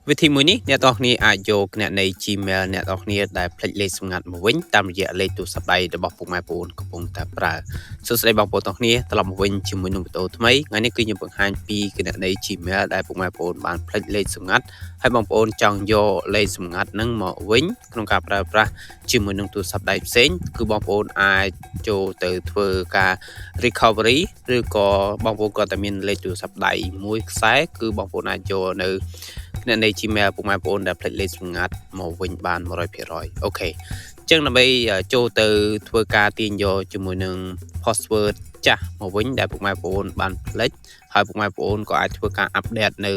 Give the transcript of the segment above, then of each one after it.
វិធីមួយនេះអ្នកទាំងអស់គ្នាអាចយកគណនី Gmail អ្នកទាំងអស់គ្នាដែលភ្លេចលេខសម្ងាត់មកវិញតាមរយៈលេខទូរស័ព្ទដៃរបស់ពុកម៉ែបងប្អូនកំពុងតែប្រើសួស្តីបងប្អូនទាំងគ្នាត្រឡប់មកវិញជាមួយនឹងវីដេអូថ្មីថ្ងៃនេះគឺខ្ញុំបង្ហាញពីគណនី Gmail ដែលពុកម៉ែបងប្អូនបានភ្លេចលេខសម្ងាត់ហើយបងប្អូនចង់យកលេខសម្ងាត់ហ្នឹងមកវិញក្នុងការប្រើប្រាស់ជាមួយនឹងទូរស័ព្ទដៃផ្សេងគឺបងប្អូនអាចចូលទៅធ្វើការ recovery ឬក៏បងប្អូនគាត់តែមានលេខទូរស័ព្ទដៃមួយខ្សែគឺបងប្អូនអាចយកនៅគណនី Gmail ពុកម៉ែបងប្អូនដែលភ្លេចលេខសម្ងាត់មកវិញបាន100%OK អញ្ចឹងដើម្បីចូលទៅធ្វើការទាញយកជាមួយនឹង password ចាស់មកវិញដែលពុកម៉ែបងប្អូនបានភ្លេចហើយពុកម៉ែបងប្អូនក៏អាចធ្វើការ update នៅ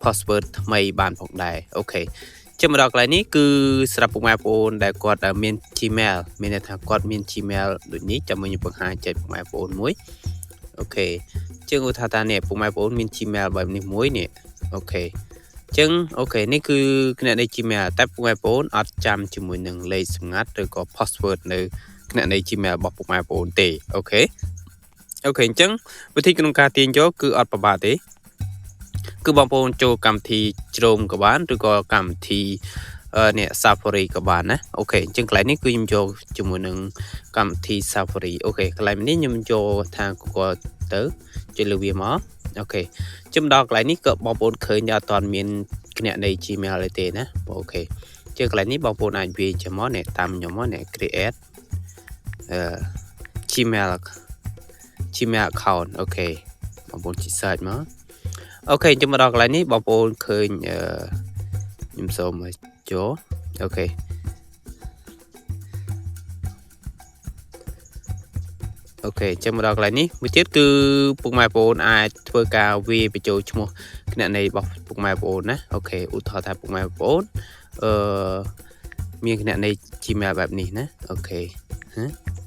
password ថ្មីបានផងដែរ OK ចឹងមកដល់កន្លែងនេះគឺសម្រាប់ពុកម៉ែបងប្អូនដែលគាត់មាន Gmail មានន័យថាគាត់មាន Gmail ដូចនេះចាំខ្ញុំបង្ហាញចែកពុកម៉ែបងប្អូនមួយ OK ចឹងឧទាហរណ៍ថានេះពុកម៉ែបងប្អូនមាន Gmail បែបនេះមួយនេះ OK ចឹង OK នេះគឺគណនី Gmail តែពុកម៉ែបងប្អូនអត់ចាំជាមួយនឹងលេខសម្ងាត់ឬក៏ password នៅគណនី Gmail របស់ពុកម៉ែបងប្អូនទេ OK OK អញ្ចឹងវិធីក្នុងការទាញយកគឺអត់ពិបាកទេគឺបងប្អូនចូលកម្មវិធី Chrome ក៏បានឬក៏កម្មវិធីនេះ Safari ក៏បានណា OK អញ្ចឹងកន្លែងនេះគឺខ្ញុំយកជាមួយនឹងកម្មវិធី Safari OK កន្លែងនេះខ្ញុំយកថា Google ទៅចុចលើវាមក OK ជិះដល់កន្លែងនេះក៏បងប្អូនឃើញថាអត់ទាន់មានគណនី Gmail ទេណា OK ជាងកន្លែងនេះបងប្អូនអាចវាយចាំមកនេះតាមខ្ញុំមកនេះ create អឺ Gmail account OK បងប្អូនជី search មក OK ជិះមកដល់កន្លែងនេះបងប្អូនឃើញអឺខ្ញុំសូមចូល OK OK ចឹងមកដល់កន្លែងនេះមួយទៀតគឺពុកម៉ែបងប្អូនអាចធ្វើការវាយបញ្ចូលឈ្មោះគណនីរបស់ពុកម៉ែបងប្អូនណា OK ឧទាហរណ៍ថាពុកម៉ែបងប្អូនអឺមានគណនី Gmail បែបនេះណា OK ហ៎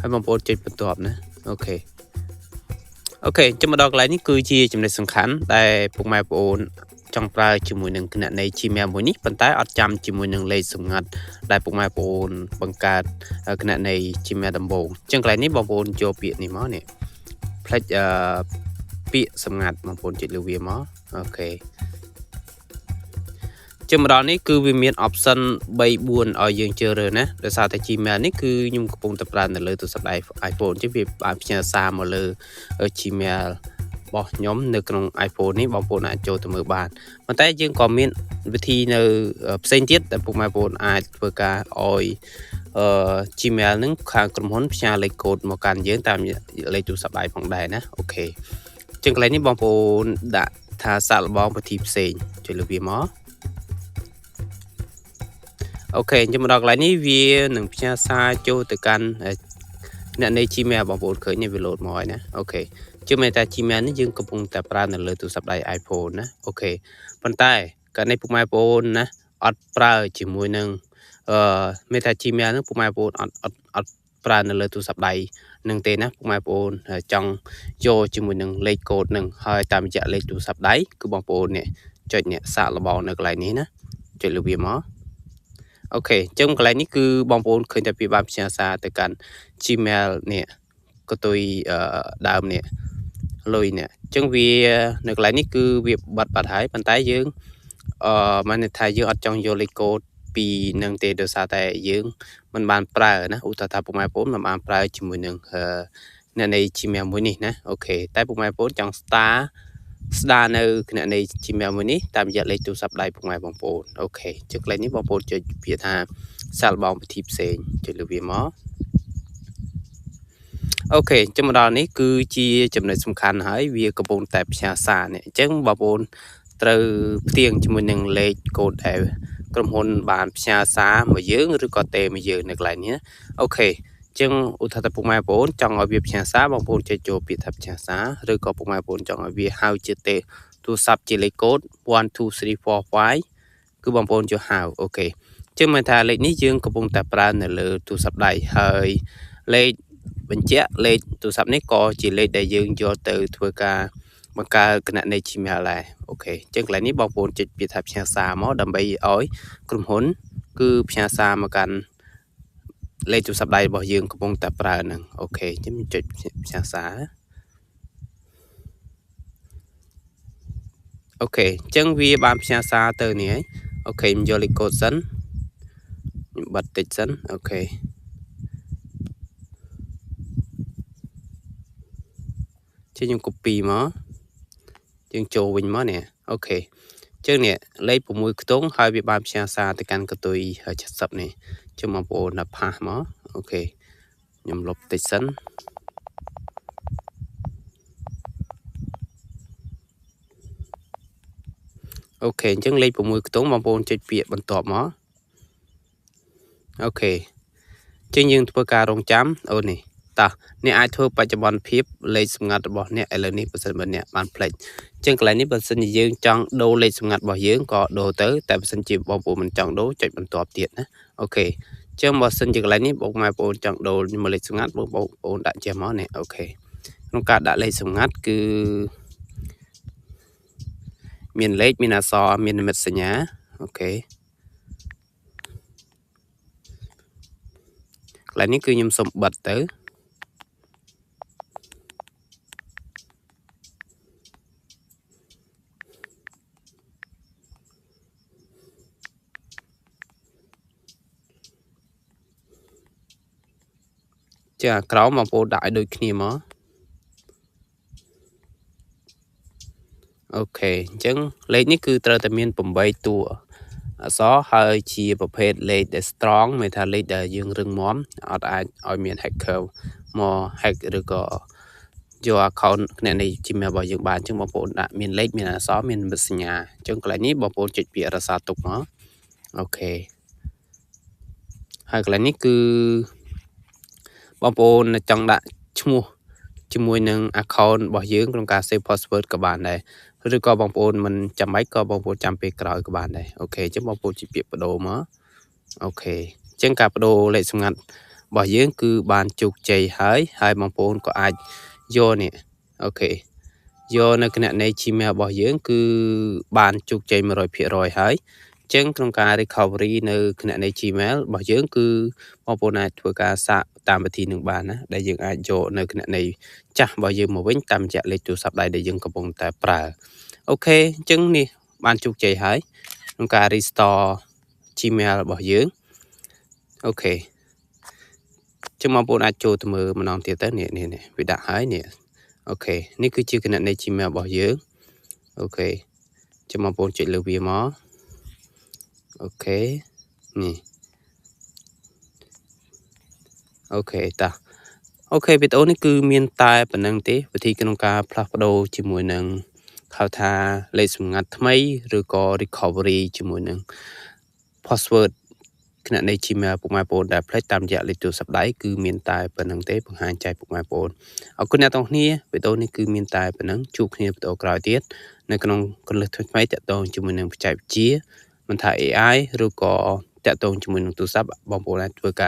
ហើយបងប្អូនចុចបន្ទាប់ណា OK OK ចាំមកដល់កន្លែងនេះគឺជាចំណុចសំខាន់ដែលពុកម៉ែបងប្អូនចង់ប្រើជាមួយនឹងគណនី Gmail មួយនេះប៉ុន្តែអត់ចាំជាមួយនឹងលេខសម្ងាត់ដែលពុកម៉ែបងប្អូនបង្កើតគណនី Gmail ដំបូងអញ្ចឹងកន្លែងនេះបងប្អូនចូលពាក្យនេះមកនេះផ្លេចអឺពាក្យសម្ងាត់បងប្អូនចុចលើវាមក OK ចឹងមកដល់នេះគឺវាមាន option 3 4ឲ្យយើងជ្រើសរើសណាដោយសារតែ Gmail នេះគឺខ្ញុំកំពុងតែប្រើនៅលើទូរស័ព្ទដៃ iPhone ចឹងវាបានផ្ញើសារមកលើ Gmail របស់ខ្ញុំនៅក្នុង iPhone នេះបងប្អូនអាចចូលទៅមើលបានប៉ុន្តែយើងក៏មានវិធីនៅផ្សេងទៀតដែលពុកម៉ែបងប្អូនអាចធ្វើការឲ្យអឺ Gmail ហ្នឹងខាងក្រុមហ៊ុនផ្ញើលេខកូដមកកាន់យើងតាមលេខទូរស័ព្ទដៃផងដែរណា OK ចឹងកន្លែងនេះបងប្អូនដាក់ថាសាកល្បងវិធីផ្សេងចុចលើវាមក OK អញ្ចឹងមកដល់កន្លែងនេះវានឹងផ្ញើសារចូលទៅកាន់អ្នកនៃ Gmail បងប្អូនឃើញនេះវាលោតមកហើយណា OK ជឿមែនថា Gmail នេះយើងកំពុងតែប្រើនៅលើទូរស័ព្ទដៃ iPhone ណា OK ប៉ុន្តែករណីពុកម៉ែបងប្អូនណាអត់ប្រើជាមួយនឹងអឺមានថា Gmail ហ្នឹងពុកម៉ែបងប្អូនអត់អត់អត់ប្រើនៅលើទូរស័ព្ទដៃនឹងទេណាពុកម៉ែបងប្អូនចង់យកជាមួយនឹងលេខកូដនឹងហើយតាមរយៈលេខទូរស័ព្ទដៃគឺបងប្អូននេះចុចនេះសាកល្បងនៅកន្លែងនេះណាចុចលើវាមក OK អញ្ចឹងកន្លែងនេះគឺបងប្អូនឃើញតែពីបានផ្ញើសារទៅកាន់ Gmail នេះកតុយដើមនេះលុយនេះអញ្ចឹងវានៅកន្លែងនេះគឺវាបាត់បាត់ហើយប៉ុន្តែយើងអឺមានន័យថាយើងអត់ចង់យកលេខកូដពីនឹងទេដោយសារតែយើងមិនបានប្រើណាឧទាហរណ៍ថាពុកម៉ែបងប្អូនមិនបានប្រើជាមួយនឹងអ្នកនៃ Gmail មួយនេះណា OK តែពុកម៉ែបងប្អូនចង់ស្ដារនៅគណនី Gmail មួយនេះតាមរយៈលេខទូរស័ព្ទដៃពុកម៉ែបងប្អូន OK ចុចកន្លែងនេះបងប្អូនចុចពាក្យថាសាកល្បងវិធីផ្សេងចុចលើវាមក OK ចឹងមកដល់នេះគឺជាចំណុចសំខាន់ហើយវាកំពុងតែផ្ញើសារនេះអញ្ចឹងបងប្អូនត្រូវផ្ទៀងជាមួយនឹងលេខកូដដែលក្រុមហ៊ុនបានផ្ញើសារមកយើងឬក៏ទេមកយើងនៅកន្លែងនេះ OK ចឹងឧទាហរណ៍ថាពុកម៉ែបងប្អូនចង់ឲ្យវាផ្ញើសារបងប្អូនចុចចូលពាក្យថាផ្ញើសារឬក៏ពុកម៉ែបងប្អូនចង់ឲ្យវាហៅជាទេទូរស័ព្ទជាលេខកូដ1 2 3 4 5គឺបងប្អូនចូលហៅ OK ចឹងមានថាលេខនេះយើងកំពុងតែប្រើនៅលើទូរស័ព្ទដៃហើយលេខបញ្ជាក់លេខទូរស័ព្ទនេះក៏ជាលេខដែលយើងយកទៅធ្វើការបង្កើតគណនី Gmail ដែរ OK អញ្ចឹងកន្លែងនេះបងប្អូនចុចពាក្យថាផ្ញើសារមកដើម្បីឲ្យក្រុមហ៊ុន គឺផ្ញើសារមកកាន់លេខទូរស័ព្ទដៃរបស់យើងកំពុងតែប្រើហ្នឹង OK ខ្ញុំចុចផ្ញើសារ OK អញ្ចឹងវាបានផ្ញើសារទៅនេះហើយ OK ខ្ញុំយកលេខកូដសិនខ្ញុំបិទតិចសិន OK ជាខ្ញុំ copy មកយើងចូលវិញមកនេះ OK ចឹងនេះលេខ6ខ្ទង់ហើយវាបានផ្ញើសារទៅកាន់កន្ទុយ70នេះចឹងបងប្អូនដល់ paste មក OK ខ្ញុំលុបតិចសិន OK អញ្ចឹងលេខ6ខ្ទង់បងប្អូនចុចពាក្យបន្ទាប់មក OK ចឹងយើងធ្វើការរងចាំអូននេះតោះអ្នកអាចធ្វើបច្ចុប្បន្នភាពលេខសម្ងាត់របស់អ្នកឥឡូវនេះបើសិនបើអ្នកបានភ្លេចអញ្ចឹងកន្លែងនេះបើសិនជាយើងចង់ដូរលេខសម្ងាត់របស់យើងក៏ដូរទៅតែបើសិនជាបងប្អូនមិនចង់ដូរចុចបន្ទាប់ទៀតណា OK អញ្ចឹងបើសិនជាកន្លែងនេះបងប្អូនចង់ដូរមកលេខសម្ងាត់បងប្អូនដាក់ចេះមកនេះ OK ក្នុងការដាក់លេខសម្ងាត់គឺមានលេខមានអក្សរមាននិមិត្តសញ្ញា OK កន្លែងនេះគឺខ្ញុំសុំបិទទៅចាក្រោមបងប្អូនដាក់ឲ្យដូចគ្នាមក OK អញ្ចឹងលេខនេះគឺត្រូវតែមាន8តួអក្សរហើយជាប្រភេទលេខដែល strong មានថាលេខដែលយើងរឹងមាំអត់អាចឲ្យមាន hacker មក hack ឬក៏យក account គណនី Gmail របស់យើងបានអញ្ចឹងបងប្អូនដាក់មានលេខមានអក្សរមាននិមិត្តសញ្ញាអញ្ចឹងកន្លែងនេះបងប្អូនចុចពាក្យរក្សាទុកមក OK ហើយកន្លែងនេះគឺបងប្អូនចង់ដាក់ឈ្មោះជាមួយនឹង account របស់យើងក្នុងការ save password ក៏បានដែរឬក៏បងប្អូនមិនចាំបាច់ក៏បងប្អូនចាំពេលក្រោយក៏បានដែរ OK អញ្ចឹងបងប្អូនចុចពាក្យប្ដូរមក OK អញ្ចឹងការបដូរលេខសម្ងាត់របស់យើងគឺបានជោគជ័យហើយហើយបងប្អូនក៏អាចយកនេះ OK យកនៅគណនី Gmail របស់យើងគឺបានជោគជ័យ100%ហើយអញ្ចឹងក្នុងការ recovery នៅគណនី Gmail របស់យើងគឺបងប្អូនអាចធ្វើការសាកតាមវិធីនឹងបានណាដែលយើងអាចយកនៅគណនីចាស់របស់យើងមកវិញតាមរយៈលេខទូរស័ព្ទដៃដែលយើងកំពុងតែប្រើ OK អញ្ចឹងនេះបានជោគជ័យហើយក្នុងការ restore Gmail របស់យើង OK ចឹងបងប្អូនអាចចូលទៅមើលម្ដងទៀតទៅនេះនេះនេះវាដាក់ហើយនេះ OK នេះគឺជាគណនី Gmail របស់យើង OK ចឹងបងប្អូនចុចលើវាមក OK នេះ OK តា OK វីដេអូនេះគឺមានតែប៉ុណ្្នឹងទេវិធីក្នុងការផ្លាស់ប្ដូរជាមួយនឹងហៅថាលេខសម្ងាត់ថ្មីឬក៏ recovery ជាមួយនឹង password គណនី Gmail ពុកម៉ែបងប្អូនដែលភ្លេចតាមរយៈលេខទូរស័ព្ទដៃគឺមានតែប៉ុណ្្នឹងទេបង្ហាញចែកពុកម៉ែបងប្អូនអរគុណអ្នកទាំងគ្នាវីដេអូនេះគឺមានតែប៉ុណ្្នឹងជួបគ្នាវីដេអូក្រោយទៀតនៅក្នុងគន្លឹះថ្មីៗតាក់ទងជាមួយនឹងបច្ចេកវិទ្យាមិនថា AI ឬក៏តាក់ទងជាមួយនឹងទូរស័ព្ទបងប្អូនអាចធ្វើការ